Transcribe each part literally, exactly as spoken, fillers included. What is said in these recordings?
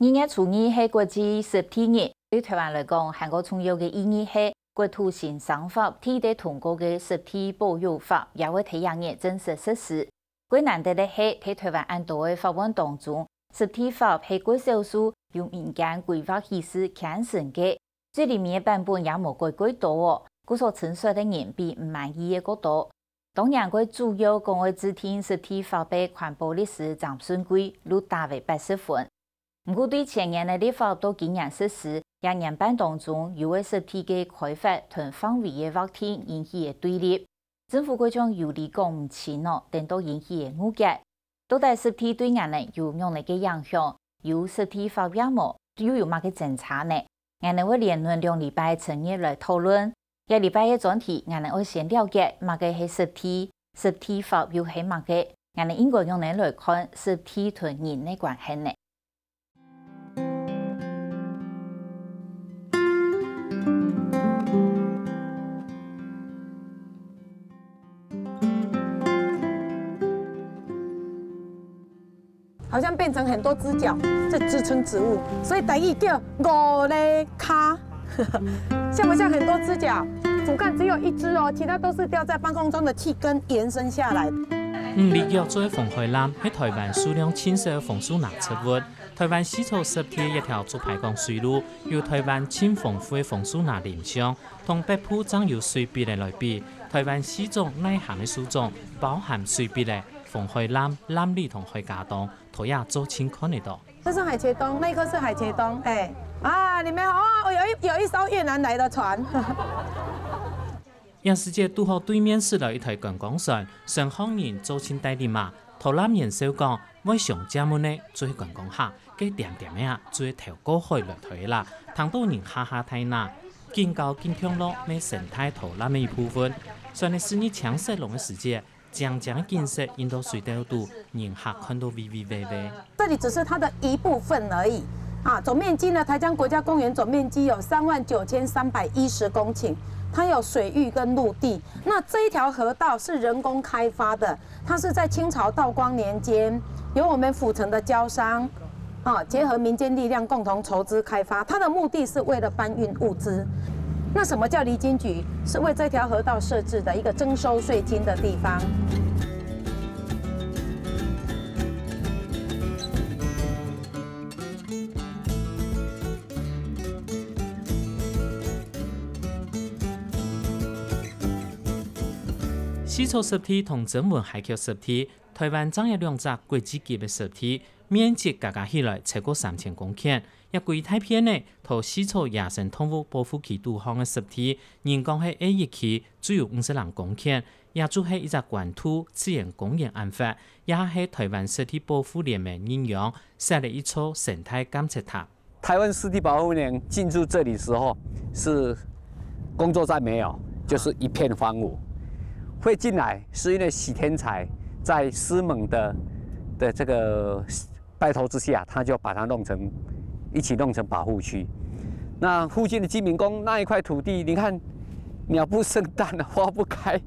二月初二係國際濕地日，對臺灣來講，還過重要个意義係國土新生法第一个通過个濕地保育法也會在這日正式實施。過難得个係，在臺灣恁多个法案當中，濕地法係較少數由民間規劃起事牽成个，最裡面个版本也無改過多哦，故所陳述个人比毋滿意个較多。當然，較主要講愛制定濕地法个環保律師詹順貴，就打了八十分。毋過對前年个立法到今年實施，這年半當中，有个濕地个開發同範圍个劃定引起个對立。政府較像有理講毋清哦，顛倒引起个誤解。到底濕地對𠊎等有仰仔个影響？有濕地法也無，又有麼个爭差呢？𠊎等會連論兩禮拜个成日來討論。這禮拜个專題，𠊎等愛先了解麼个係濕地，濕地法又係麼个？𠊎等應該仰仔來看濕地同人个關係呢？ 好像變成很多支腳在支撐植物，所以台語叫五个跤，像不像很多支腳？主幹只有一支哦，其他都是吊在半空中的氣根延伸下來。五里腳做个紅海楝係臺灣數量盡少个紅樹林植物。臺灣四草濕地一條竹排江水路，有臺灣盡豐富个紅樹林林相，同北部正有水筆仔來比，臺灣四種內涵个樹種，包含水筆仔、紅海楝、楝梨同海茄苳， 頭也做盡看得到。這是海茄苳，那一棵是海茄苳，哎，啊，裡面哦，有一有一艘越南來的船。這時節堵好對面駛來一台觀光船，船項人做盡戴笠嘛，頭揇人笑講，會上借問个，做觀光客，該恬恬仔啊，做頭過海來臺啦，聽到人哈哈大笑，緊搞緊暢樂，乜生態導覽个一部分。船仔駛入青色浪个時節， 靚靚个景色映到水底肚，人客看到畏畏畏畏。這裡只是它的一部分而已。啊，總面積呢，台江國家公園總面積有三萬九千三百一十公頃，它有水域跟陸地。那這一條河道是人工開發的，它是在清朝道光年間，由我們府城的礁商，啊，結合民間力量共同籌資開發，它的目的是為了搬運物資。那什麼叫離金局？是為這條河道設置的一個徵收稅金的地方。四草濕地同曾文溪口濕地，臺灣正有兩隻國際級个濕地， 面積加加起來超過三千公頃，這歸大片仔在四草野生動物保護區肚項个濕地，人講係A一區，只有五十零公頃，這就係一隻關渡自然公園恁闊，也係臺灣濕地保護聯盟認養設个一座生態監測塔。臺灣濕地保護聯盟進駐這裡時候，是工作站沒有，就是一片荒蕗。會進來是因為許添財在師門的的這個 拜託之下，他就把它弄成，一起弄成保護區。那附近的居民講，那一塊土地，你看，鳥不生蛋，花不開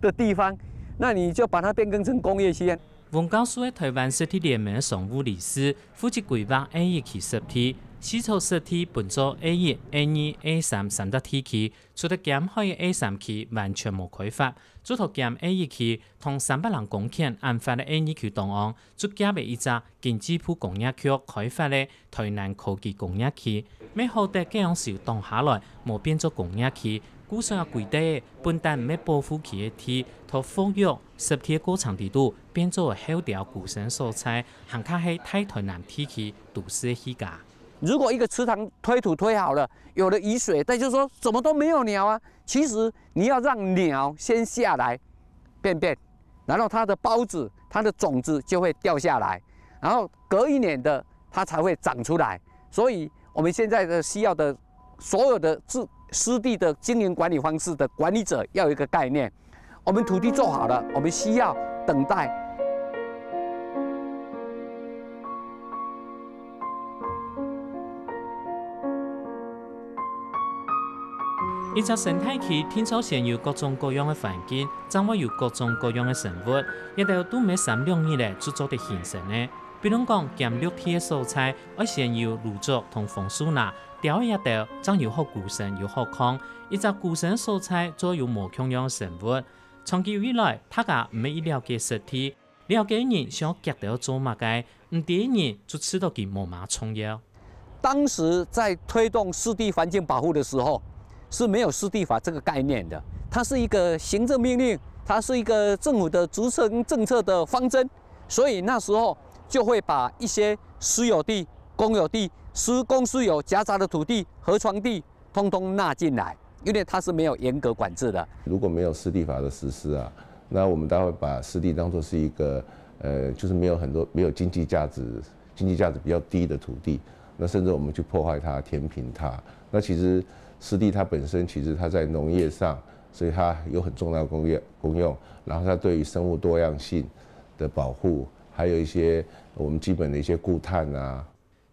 的地方，那你就把它變更成工業區啊。溫教授係臺灣濕地聯盟个常務理事，負責規劃A一區濕地，四草濕地分做A一、A二、A三三隻地區，除了兼海个A三區完全無開發，就在兼A一區同三百零公頃恁闊个A二區當中， 就夾了一隻經濟部工業局開發个臺南科技工業區，乜好得該央時擋下來，無變做工業區，故所个規定，本旦毋係保護區个地，在復育、濕地个過程裡肚，變做候鳥孤生所在，還較係大臺南地區都市个氣候。如果一個池塘推土推好了，有了雨水，那就是說怎麼都沒有鳥啊。其實你要讓鳥先下來便便，然後它的孢子、它的種子就會掉下來，然後隔一年的它才會長出來。所以我們現在的需要的所有的自，濕地的經營管理方式的管理者要有一個概念，我們土地做好了，我們需要等待。 一隻生態區定著先有各種各樣个環境，正會有各種各樣个生物，這兜都毋係三兩日仔就做得形成个。比論講，兼綠地个所在，愛先有蘆竹同楓樹林，吊一兜，正有好鉤身、有好囥。一隻鉤身所在，做有無共樣个生物。長久以來，大家毋係一了解濕地，了解个人想遽兜做麼个，毋知个人就試著佢無麼重要。當時在推動濕地環境保護的時候，是沒有濕地法這個概念的，它是一個行政命令，它是一個政府的執政政策的方針，所以那時候就會把一些私有地、公有地、私公私有夾雜的土地、河床地，通通納進來，因為它是沒有嚴格管制的。如果沒有濕地法的實施啊，那我們大概把濕地當作是一個呃，就是沒有很多沒有經濟價值、經濟價值比較低的土地，那甚至我們去破壞它、填平它。那其實濕地它本身其實它在農業上，所以它有很重要的工業功用，然後它對於生物多樣性的保護，還有一些我們基本的一些固碳啊，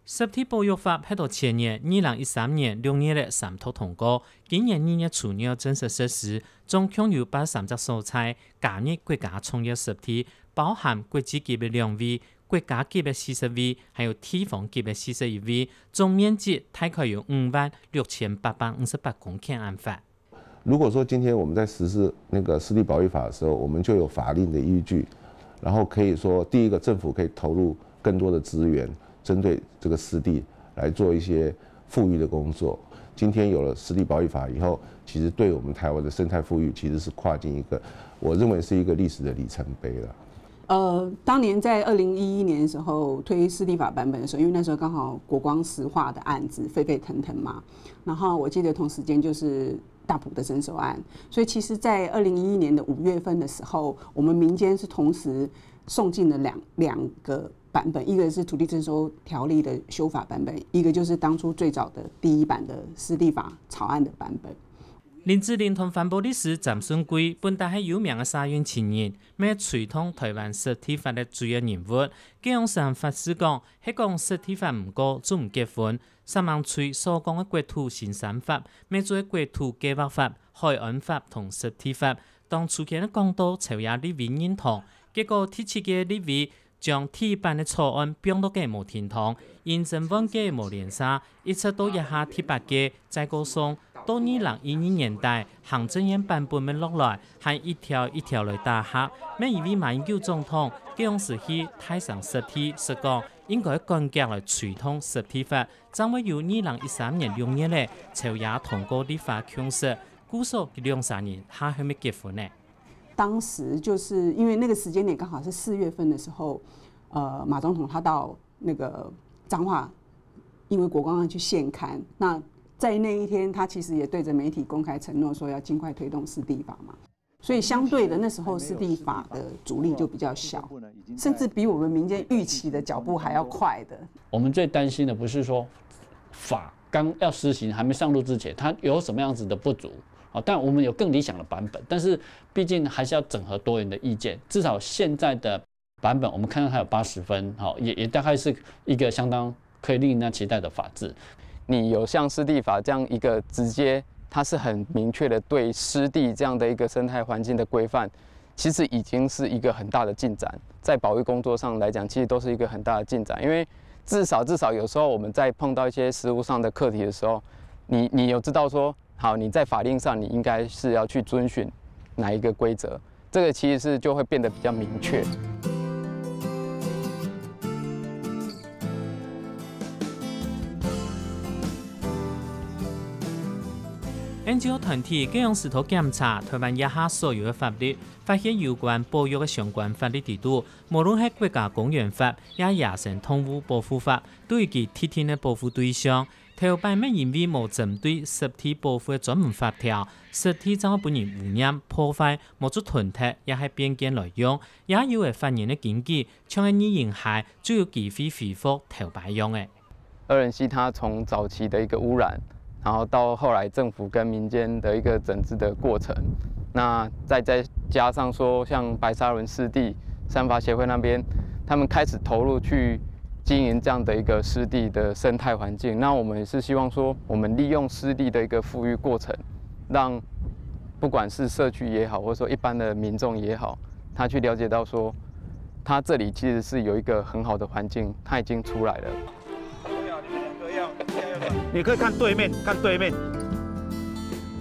濕地保育法係到前年二零一三年六月个三讀通過，今年二月初正式實施，總共有八十三隻所在加入國家重要濕地，包含國際級个兩位、國家級个四十位，還有地方級个四十一位，總面積大概有五萬六千八百五十八公頃恁闊。如果說今天我們在實施那個濕地保育法的時候，我們就有法令的依據，然後可以說，第一個，政府可以投入更多的資源，針對這個濕地來做一些復育的工作。今天有了濕地保育法以後，其實對我們台灣的生態復育其實是跨進一個，我認為是一個歷史的里程碑了。呃，當年在二零一一年的時候推濕地法版本的時候，因為那時候剛好國光石化的案子沸沸騰騰嘛，然後我記得同時間就是大埔的徵收案，所以其實，在二零一一年的五月份的時候，我們民間是同時送進了兩兩個版本，一個是土地徵收條例的修法版本，一個就是當初最早的第一版的濕地法草案的版本。林志玲同環保律師詹順貴本來係有名个社運情人，乜係推動台灣濕地法个主要人物。佢用時發誓講，係講濕地法毋過就毋結婚，煞猛推所講个國土新三法，乜做國土計畫法、海岸法同濕地法。當初佢講到朝野立委認同，結果第七屆立委 將第一版个草案放到該無停動，因爭換屆無連續，一直到這下第八屆再過送，到二零一二年底，行政院版本个落來，還一條一條來打合。乜因為馬英九總統該央時去大城濕地，實講應該趕遽來推動濕地法，正會有二零一三年六月个朝野通過立法共識，故所佢兩儕人下後尾結婚呢。 當時就是因為那個時間點剛好是四月份的時候，呃，馬總統他到那個彰化，因為國光要去現勘，那在那一天，他其實也對著媒體公開承諾說要盡快推動濕地法嘛，所以相對的那時候濕地法的阻力就比較小，甚至比我們民間預期的腳步還要快的。我們最擔心的不是說法剛要施行還沒上路之前，它有什麼樣子的不足。哦，但我們有更理想的版本，但是畢竟還是要整合多元的意見。至少現在的版本，我們看到它有八十分，好，也也大概是一個相當可以令人家期待的法制。你有像湿地法這樣一個直接，它是很明確的對濕地這樣的一個生態環境的規範，其實已經是一個很大的進展，在保育工作上來講，其實都是一個很大的進展。因為至少至少有時候我們在碰到一些實務上的課題的時候，你你有知道說，好，你在法令上你應該是要去遵循哪一個規則，這個其實是就會變得比較明確。 N G O團體該央時討檢查台灣這下所有个法律，發現有關保育个相關法律制度，無論係國家公園法，也野生動物保護法，都有佢特定个保護對象。頭擺乜因為無針對濕地保護个專門法條，濕地正會分人污染、破壞，無就囤忒，也係變現來用。也有个法人个根據，像係日影溪，就有機會恢復頭擺樣个。 二仁溪它從早期的一個污染，然後到後來政府跟民間的一個整治的過程，那再再加上說像白沙崙濕地、三伐協會那邊，他們開始投入去經營這樣的一個濕地的生態環境。那我們也是希望說，我們利用濕地的一個復育過程，讓不管是社區也好，或者說一般的民眾也好，他去了解到說，它这里其实是有一个很好的环境，它已经出来了。你可以看对面，看对面，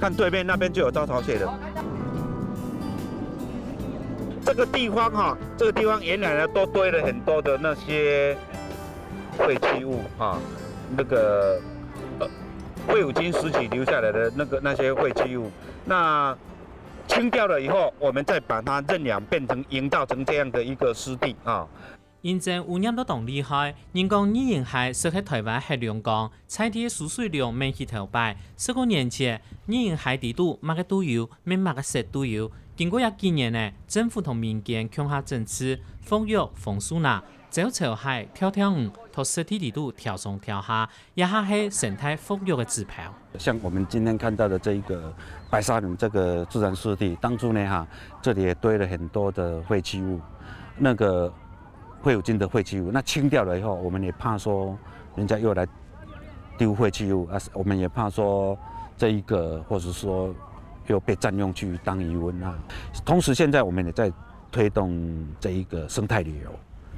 看对面那边就有招潮蟹了。这个地方哈，这个地方原来呢都堆了很多的那些废弃物哈，那个呃废五金时期留下来的那个那些废弃物，那清掉了以后，我们再把它认养，变成营造成这样的一个湿地啊。 認證污染到當厲害，人講日營溪就係臺灣黑龍江，在地个泅水量面去頭擺。十過年前，日營溪底肚麼个都有，乜麼个色都有。經過這幾年呢，政府同民間共下整治，復育、封樹林，招潮蟹、跳跳魚，在濕地底肚跳上跳下，這下係生態復育个指標。像我们今天看到的这一个白沙林这个自然湿地，当初呢哈，这里也堆了很多的废弃物，那个废五金的废弃物，那清掉了以后，我们也怕说人家又来丢废弃物啊，我们也怕说这一个，或者说又被占用去当渔翁啊。同时，现在我们也在推动这一个生态旅游，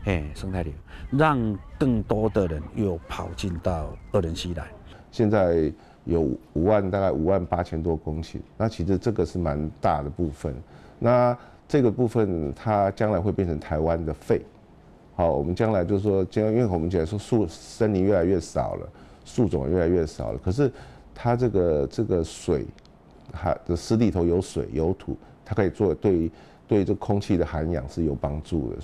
嘿，生态旅游，让更多的人又跑进到二仁溪来。现在有五万，大概五万八千多公顷，那其实这个是蛮大的部分。那这个部分它将来会变成台湾的肺。好，我们将来就是说，将因为我们讲说树森林越来越少了，树种越来越少了，可是它这个这个水，它的湿地头有水有土，它可以做对对这空气的涵养是有帮助的。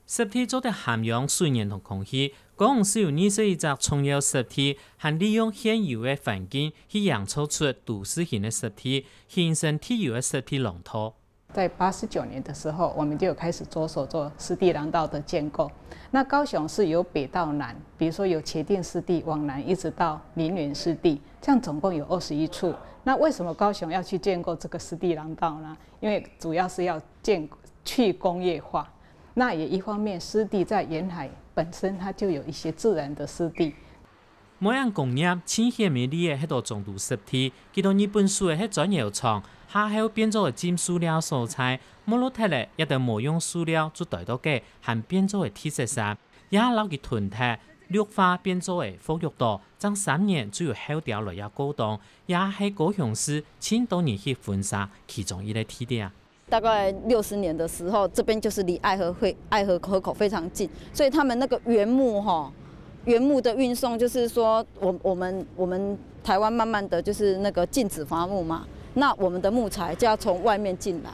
濕地做得涵養水源同空氣，高雄市有二十一隻重要濕地，還利用現有个環境去營造出都市型个濕地，形成特有个濕地廊道。在八十九年的时候，我们就有开始着手做湿地廊道的建构。那高雄是由北到南，比如说由茄萣湿地往南一直到凌云湿地，这样总共有二十一处。那为什么高雄要去建构这个湿地廊道呢？因为主要是要建去工业化。那也一方面，湿地在沿海本身它就有一些自然的湿地， 無人工業盡顯尾利个係到中都濕地，佢到日本樹个係磚窯廠，下後變做个浸塑料所在，無落忒个也得無用塑料就堆到个，還變做个地質山，也摎佢囤忒，綠化變做个復育島，正三年就有候鳥來這過冬，也係高雄市盡多人去婚紗其中一个地點。 大概六十年的时候，这边就是离爱河会爱河河口非常近，所以他们那个原木哈，原木的运送就是说，我我们我们台湾慢慢的就是那个禁止伐木嘛，那我们的木材就要从外面进来，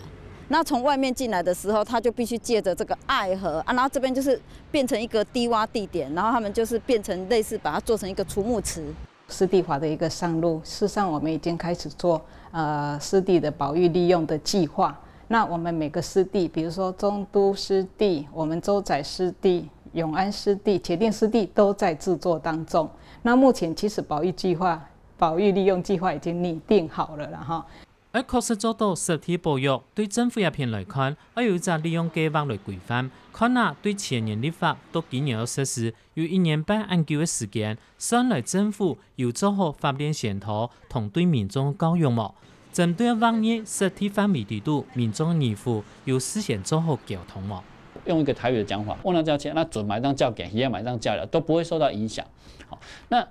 那从外面进来的时候，它就必须借着这个爱河啊，然后这边就是变成一个低洼地点，然后他们就是变成类似把它做成一个除木池。 湿地法的一个上路，事实上我们已经开始做呃湿地的保育利用的计划。那我们每个湿地，比如说中都湿地、我们洲仔湿地、永安湿地、茄萣湿地都在制作当中。那目前其实保育计划、保育利用计划已经拟定好了了哈。 愛確實做到濕地保育，對政府這片來看，愛有一隻利用計畫來規範，看啊對前年立法到今年愛實施，有一年半恁久个時間，算來政府有做好法令宣導同對民眾教育無？針對劃入濕地範圍底肚，民眾疑慮有事先做好溝通無？用一个台语的讲法，問到這錢，那準買當照件，魚仔買當照料，都不會受到影響。好，那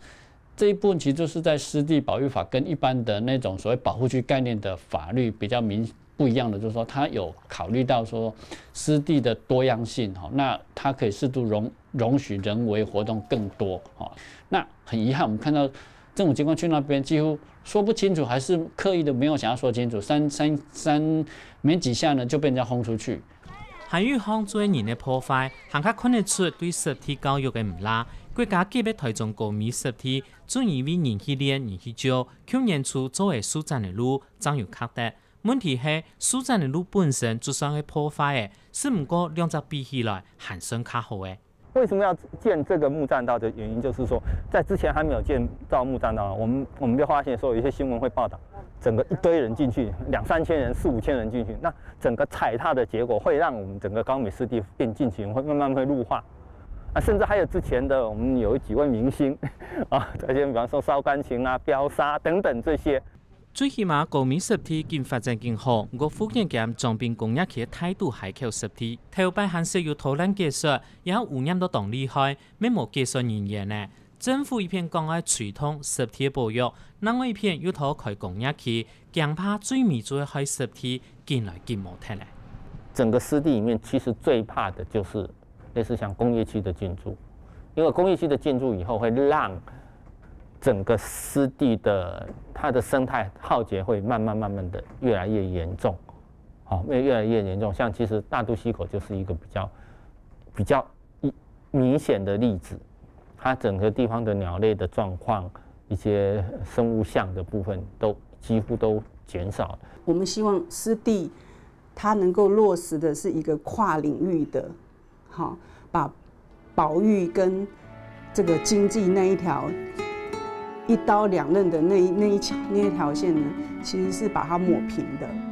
这一部分其实就是在湿地保育法跟一般的那种所谓保护区概念的法律比较明不一样的，就是说它有考虑到说湿地的多样性，哈，那它可以适度容容许人为活动更多，哈。那很遗憾，我们看到政府机关去那边几乎说不清楚，还是刻意的没有想要说清楚。三三三没几下呢，就被人家轰出去。還有項做人个破壞，還較看得出對濕地教育个毋罅。國家級个臺中高美濕地，就因為人去練、人去照，舊年初做个舒展个路，正有卡得。問題係，舒展个路本身就算係破壞个，只毋過兩隻比起來，還算較好个。 为什么要建这个木栈道的原因，就是说，在之前还没有建造木栈道，我们我们就发现说，有一些新闻会报道，整个一堆人进去，两三千人、四五千人进去，那整个踩踏的结果，会让我们整个高美湿地变进行会慢慢会陆化。啊，甚至还有之前的，我们有几位明星啊，这些比方说烧钢琴啊、飙沙等等这些，最起碼高美濕地緊發展緊好，吳福建兼長濱工業區个大肚溪口濕地，頭擺還識有土爛解說，也有污染到當厲害，乜無解說人員呢。政府一片講愛推動濕地个保育，另外一片又討開工業區，驚怕最尾就會害濕地緊來緊無忒了。整个湿地里面，其实最怕的就是类似像工业区的进驻，因为工业区的进驻以后，会让整个湿地的它的生态浩劫会慢慢慢慢的越来越严重，好，越越来越严重。像其实大肚溪口就是一个比较比较一明显的例子，它整个地方的鸟类的状况，一些生物相的部分都几乎都减少了。我们希望湿地它能够落实的是一个跨领域的，哈，把保育跟这个经济那一条一刀两刃的那一那一条那一条线呢，其实是把它抹平的。